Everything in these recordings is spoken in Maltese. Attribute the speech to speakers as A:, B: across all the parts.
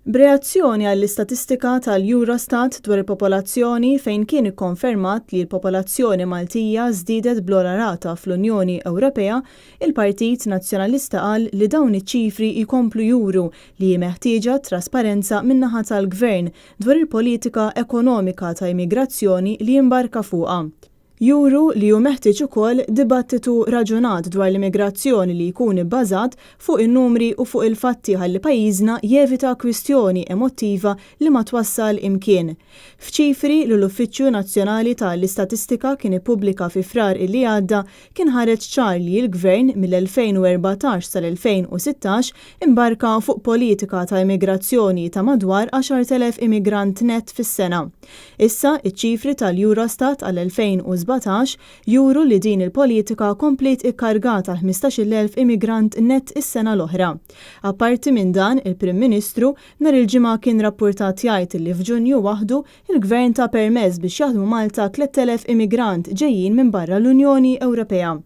A: B'reazzjoni għall-istatistika tal-Eurostat dwar il-popolazzjoni fejn kien ikkonfermat li l-popolazzjoni Maltija żdiedet bl-ogħla rata fl-Unjoni Ewropea, il-Partit Nazzjonalista qal li dawn iċ-ċifri jkomplu juru li hi meħtieġa trasparenza min-naħa tal-Gvern dwar il-politika ekonomika ta' immigrazzjoni li jimbarka fuqha. Juru li hu meħtieġ ukoll dibattitu raġunat dwar l-immigrazzjoni li jkun ibbażat fuq in-numri u fuq il-fatti ħalli pajjiżna jevita kwistjoni emottiva li ma twassal imkien. F'ċifri li l-Uffiċċju Nazzjonali ta' l-Istatistika kien ippubblika fi Frar illi għadda kien ħareġ ċar li l-Gvern mill-2014 sal-2016 imbarka fuq politika ta' immigrazzjoni ta' madwar 10,000 immigrant nett fis-sena. Issa, iċ-ċifri tal-Eurostat għall-2017 juru li din il-politika kompliet ikkargat għal 15,000 immigrant nett is-sena l-oħra. Apparti minn dan, il-Prim Ministru nhar il-Ġimgħa kien rappurtat jgħid li f'Ġunju waħdu il-Gvern ta permess biex jaħdmu Malta 3,000 immigrant ġejjin minn barra l-Unjoni Ewropea.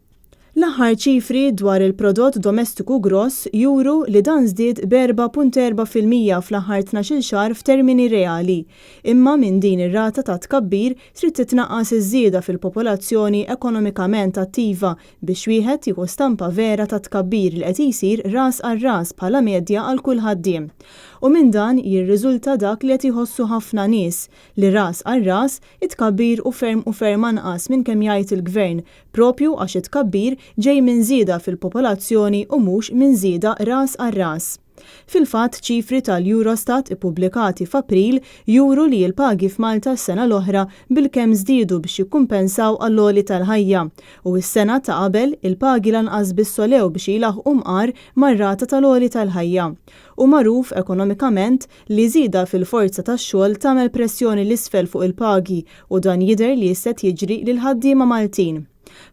A: L-aħħar ċifri dwar il-prodott domestiku gross juru li dan żdied b'4.4% fl-aħħar 12-il xahar f'termini reali. Imma minn din ir-rata ta' tkabbir trid titnaqqas iż-żieda fil-popolazzjoni ekonomikament attiva biex wieħed jieħu stampa vera tat-tkabbir li qed jsir ras għal ras bħala medja għal kull ħaddiem. U minn dan jirriżulta dak li qed jħossu ħafna nies, li ras għal ras, it-tkabbir hu ferm u ferm anqas minn kemm jgħid il-Gvern, Proprju għax it-tkabbir ġej minn żieda fil-popolazzjoni u mhux minn żieda ras għal ras. Fil-fatt, ċifri tal-Eurostat ippubblikati f'April juru li l-pagi f'Malta s-sena l-oħra bilkemm żdiedu biex jikkumpensaw għall-għoli tal-ħajja u s-sena ta' qabel il-pagi lanqas biss għolew biex jlaħħqu mqar mar-rata tal-għoli tal-ħajja. Hu magħruf ekonomikament li żieda fil-forza tax-xogħol tagħmel pressjoni 'l isfel fuq il-pagi u dan jidher li issa qed jiġri lill-ħaddiema Maltin.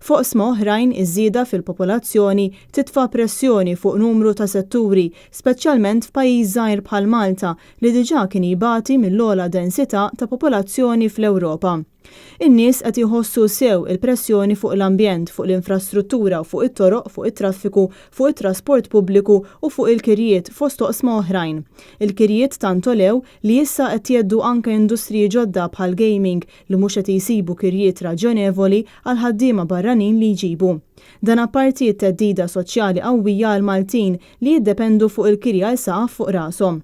A: F'oqsma oħrajn, iż-żieda fil-popolazzjoni titfa' pressjoni fuq numru ta' setturi, speċjalment f'pajjiż żgħir bħal Malta li diġà kien jbati mill-ogħla densità ta' popolazzjoni fl-Ewropa. In-nies qed jħossu sew il-pressjoni fuq l-ambjent, fuq l-infrastruttura, fuq it-toroq, fuq it-traffiku, fuq it-trasport pubbliku u fuq il-kirjiet fost oqsma oħrajn. Il-kirjiet tant għolew li issa qed jgħeddu anke industriji ġodda bħall-gaming li mhux qed jsibu kirjiet raġjonevoli għall-ħaddiema barranin li jġibu. Dan apparti t-theddida soċjali qawwija għall-Maltin li jiddependu fuq il-kiri għal saqaf fuq rashom.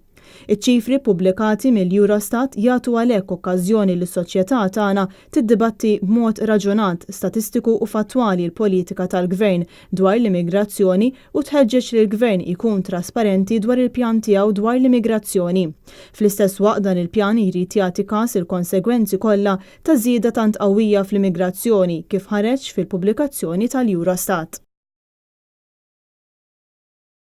A: Iċ-ċifri ppubblikati mill-Eurostat jagħtu għalhekk okkażjoni lis-soċjetà tagħna tiddibatti b'mod raġunat, statistiku u fattwali l-politika tal-Gvern dwar l-immigrazzjoni u tħeġġeġ lill-Gvern jkun trasparenti dwar il-pjan tiegħu dwar l-immigrazzjoni. Fl-istess waqt dan il-pjan jrid jagħti kas il-konsegwenzi kollha ta' żieda tant qawwija fl-immigrazzjoni kif ħareġ fil-pubblikazzjoni tal-Eurostat.